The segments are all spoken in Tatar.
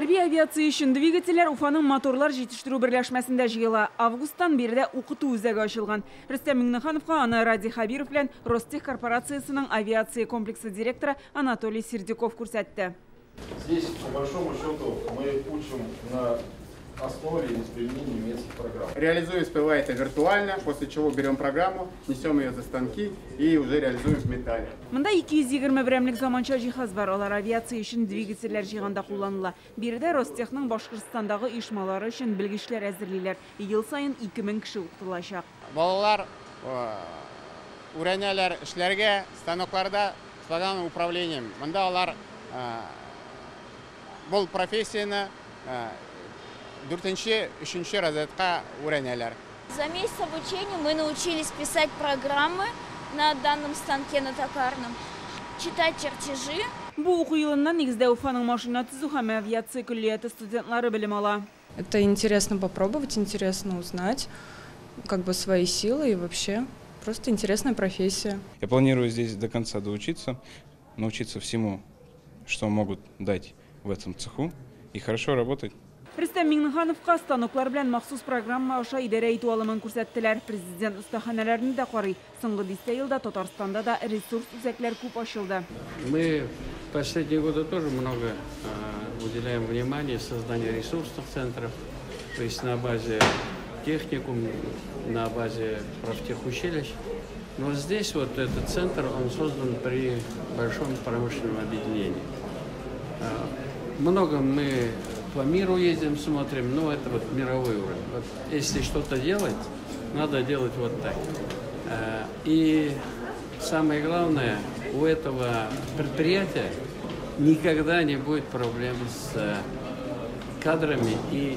Хәрби авиация өчен двигательләр Уфаның моторлар җитештерү берләшмәсендә җыела. Августтан биредә укыту үзәге ачылган. Рөстәм Миңнехановка аны Радий Хәбиров белән Ростех корпорациясенең авиация комплексы директоры Анатолий Сердюков күрсәтте. Здесь, по большому счету, мы учим на основе применения немецких программ. Реализуем СПВ это виртуально, после чего берем программу, несем ее за станки и уже реализуем в металле. Монда 220 берәмлек заманча җиһаз бар. Алар авиация өчен двигательләр җыйганда кулланыла. Биредә Ростехның Башкортстандагы оешмалары өчен белгечләр әзерлиләр. Ел саен 2000 кеше укытылачак. Балалар өйрәнәләр эшләргә станокларда с программным управлением. Монда алар бу профессияне дүртенче, өченче разрядка өйрәнәләр. За месяц обучения мы научились писать программы на данном станке, на токарном, читать чертежи. Бу уку елыннан нигездә Уфаның машина төзү һәм авиация көллияте студентлары белем ала. Это интересно попробовать, интересно узнать, как бы, свои силы и вообще просто интересная профессия. Я планирую здесь до конца доучиться, научиться всему, что могут дать в этом цеху, и хорошо работать. Рөстәм Миңнехановка станоклар белән махсус программа аша идарә итү алымын күрсәттеләр. Президент остаханәләрне дә карый. Соңгы дистә елда Татарстанда да ресурс үзәкләр күп ачылды. Мы в последние годы тоже много уделяем внимания созданию ресурсных центров, то есть на базе техникум, на базе профтехучилищ. Но здесь вот этот центр, он создан при большом промышленном объединении. Много мы по миру ездим, смотрим, но это вот мировой уровень. Вот если что-то делать, надо делать вот так. И самое главное, у этого предприятия никогда не будет проблем с кадрами и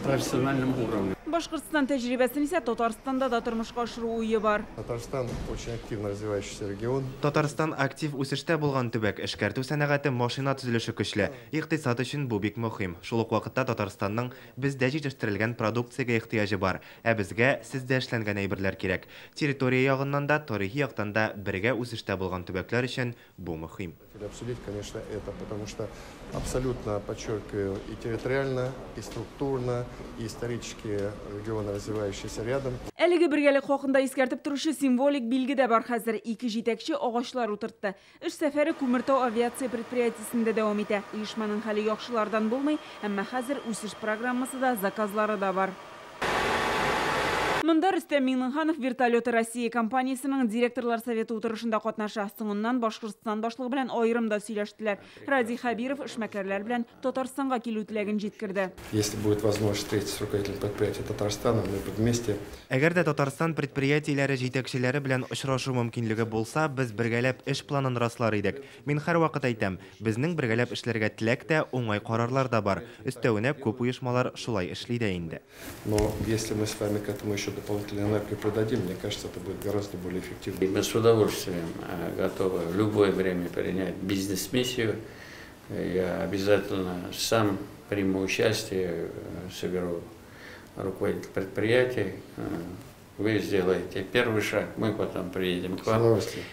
профессиональным уровнем. Башкортстан тәҗрибәсен исә Татарстанда да тормышка ашыру уе бар. Татарстан — очень активно развивающийся регион. Татарстан актив үсештә булган төбәк, эшкәртү сәнәгате, машина төзелеше көчле. Икътисад өчен бу бик мөһим. Шул ук вакытта Татарстанның бездә җитештерелгән продукциягә ихтыяҗы бар, ә безгә сездә эшләнгән әйберләр кирәк. Территория ягыннан да, тарихи яктан да бергә үсештә булган төбәкләр өчен бу мөһим. Хотели обсудить, конечно, это, потому что абсолютно, подчеркиваю, и территориально, и структурно, и исторически регионы, развивающиеся рядом. Әлеге бергәлек хакында искәртеп торучы символик билге дә бар хәзер. Ике җитәкче агачлар утыртты. Эш сәфәре Күмертау авиация предприятиесендә дәвам итә. Оешманың хәле яхшылардан булмый, әмма хәзер үсеш программасы да, заказлары да бар. Монда Рөстәм Миңнеханов «Вертолеты России» компаниясенең директорлар советы утырышында катнаша. Соңыннан Башкортстан башлыгы белән аерым да сөйләштеләр. Радий Хәбиров эшмәкәрләр белән Татарстанга килү теләген җиткерде. Если будет возможность встретиться с руководителем предприятия Татарстана, мы бы вместе Әгәр дә Татарстан предприятиеләре җитәкчеләре белән очрашу мөмкинлеге булса, без бергәләп эш планын раслар идек. Мин һәрвакыт әйтәм, безнең бергәләп эшләргә теләк тә, уңай карарлар да бар. Өстәвенә күп оешмалар шулай эшли дә инде. Но если мы с вами к этому еще дополнительную энергию придадим, мне кажется, это будет гораздо более эффективно. И мы с удовольствием готовы в любое время принять бизнес-миссию. Я обязательно сам приму участие, соберу руководителей предприятий. Вы сделаете первый шаг, мы потом приедем к С вам. удовольствием.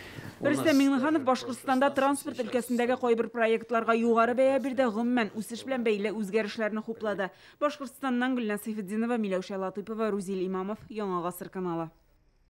У нас Рөстәм Миңнеханов Башкортстанда транспорт өлкәсендәге кайбер проектларга югары бәя бирде, гомумән үсеш белән бәйле үзгәрешләрне хуплады. Башкортстаннан Гөлназ Сәйфетдинова, Миләүшә Латыпова, Рузил Имамов, «Яңа гасыр» каналы.